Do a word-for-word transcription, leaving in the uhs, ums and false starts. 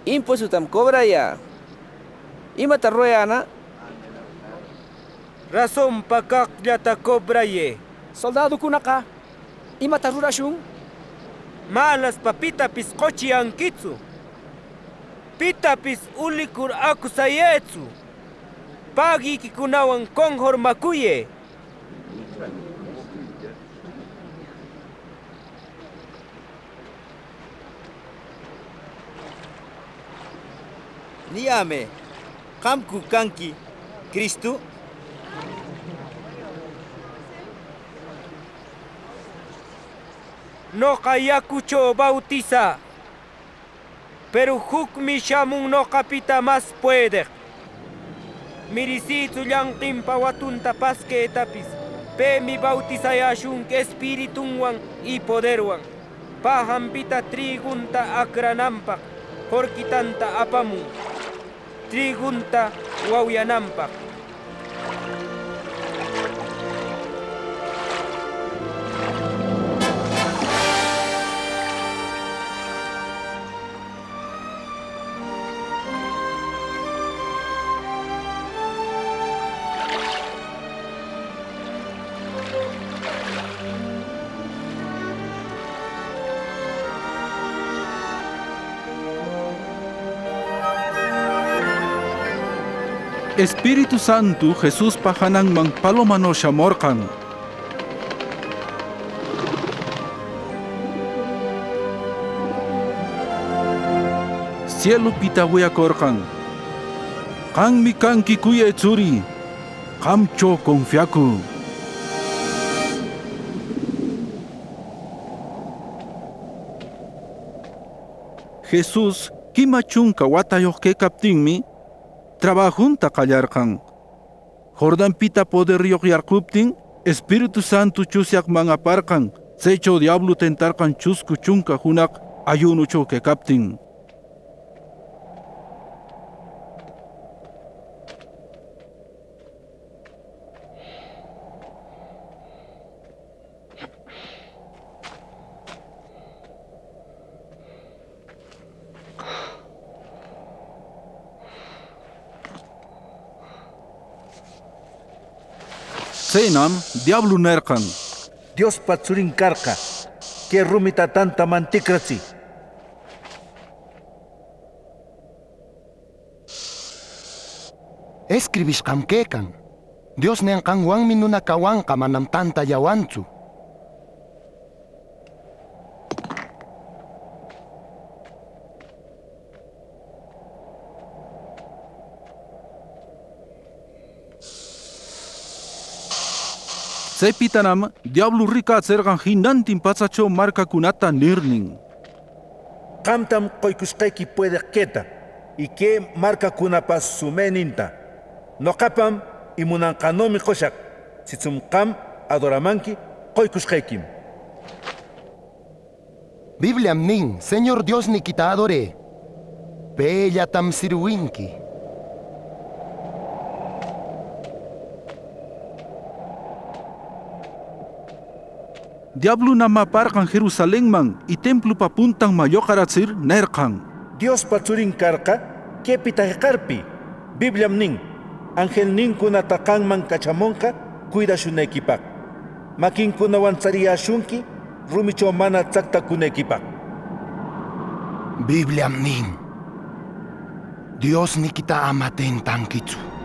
Impuestutam cobrayä. ¿Imata rurayänä? Rasonpa caqllata cobrayë. Soldaducunaqa, ¿imata rurashun? Manaspa pitapis qochiyanquitsu. Pitapis ulicur acusayëtsu. Paguiquicunawan conformacuyë. Niyämë, ¿qamcu canqui Cristu? Noqa yacucho bautisä, peru jucmi shamun noqapita mas puedeq. Mirisïtsu llanqinpa watunta pasquetapis. Pemi bautisayäshunqui Espiritunwan y poderwan. Pajanpita trigunta acrananpaq jorquitanta apamun, trigunta wauyananpaq. Espiritu Santu Jesuspa jananman palomano shamorqan. Sielupita wiyacorqan: "Qammi canqui cuyë tsuri, qamcho confiacü." Jesus quima chunca watayoq quecaptinmi, trabajunta qallarqan. Jordanpita poderyoq yarquptin, Espiritu Santu tsunyaqman aparqan. Tsecho diablu tentarqan chuscu chunca junaq ayunucho quecaptin. Tsenam diablu nerqan: "Diospa tsurin carqa, que rumita tantaman ticratsï. Escribishqam quecan: 'Dios nenqanwanmi nuna cawanqa, manam tantallawanntsu.'" Tsepitanam diablu ricatserqan jinantin patsacho marcacunata, nirnin: "Qamtam qoycushqequi puedeq queta y que marcacunapa sumeninta. Noqapam y munanqänomi qoshaq. Sitsun qam adoramanqui, qoycushqequim." Bibliam nin: "Señor Diosniquita adorë. Pellatam sirwinqui." Diablunam aparqan Jerusalenman y templupa puntanman lloqaratsir nerqan: "Diospa tsurin carqa, quepita jeqarpï. Bibliam nin: 'Anjelnincunata qamman cachamonqa cuidashunequipaq. Maquincunawan tsariyäshunqui rumicho mana tsactacunequipaq.'" Bibliam nin: "Diosniquita ama tentanquitsu."